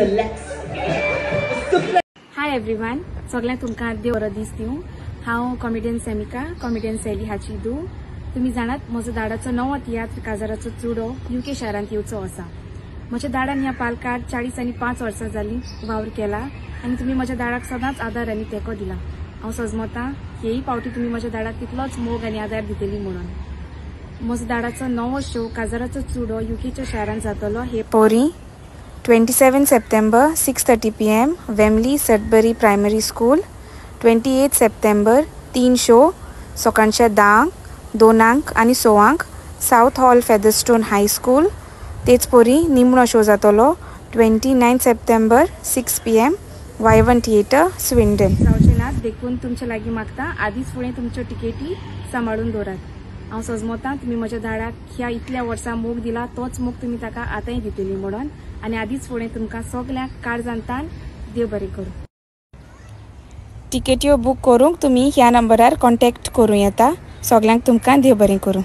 Suplex. Hi everyone, सगळ्यांक तुमकां देव बरो दीस दिवं. हांव कॉमेडियन सेमिका, कॉमेडियन सॅली हाची धूव. तुमी जाणात, म्हजो दाडाचो नवो तियात्र काजाराचो चुडो युके शारांत येवचो आसा. म्हज्या दाडान ह्या पालकार 45 वर्सां जालीं वावर केला आनी तुमी म्हज्या दाडाक सदांच आदार आनी तेंको दिला. हांव सजमतां हेय पावटी तुमी म्हज्या दाडाक तितलोच मोग आनी आदार दितली म्हणून. म्हजो दाडाचो नवो शो काजाराचो चुडो युकेच्या शारांत जातलो हे पोरी 27 September 6:30 PM Wembley Sudbury Primary School. 28 September 3 show सकाळच्या 10, 2 आनी 6 सावथ हॉल फेदरस्टोन हायस्कूल. तेच पोरी निमणो शो जातलो 29 September 6 PM Wyvern Theatre, Swindon. जावचे नात देखून तुमचे लागीं मागता, आदींच फुडें तुमच्यो टिकेटी सांबाळून दवरात. हांव सजमतां तुमी म्हज्या दाडाक ह्या इतल्या वर्सां मोग दिला, तोच मोग तुमी ताका आतांय दितली म्हणून. आनी आदींच फुडें तुमकां सगल्यांक काळजांतान देव बरें करूं. टिकेट्यो बूक करूंक तुमी ह्या नंबरार कॉन्टेक्ट करूं येता. सगल्यांक तुमकां देव बरें करूं.